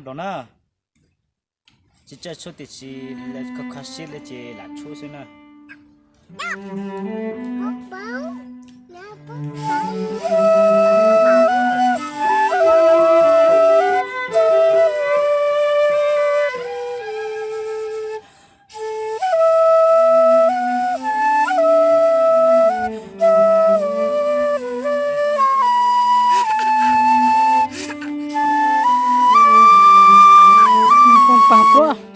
Los na, tsis tsaij tshuaj tiam sis lawv kho kho siab li ces lam tshuab xwb na. Pag pluab.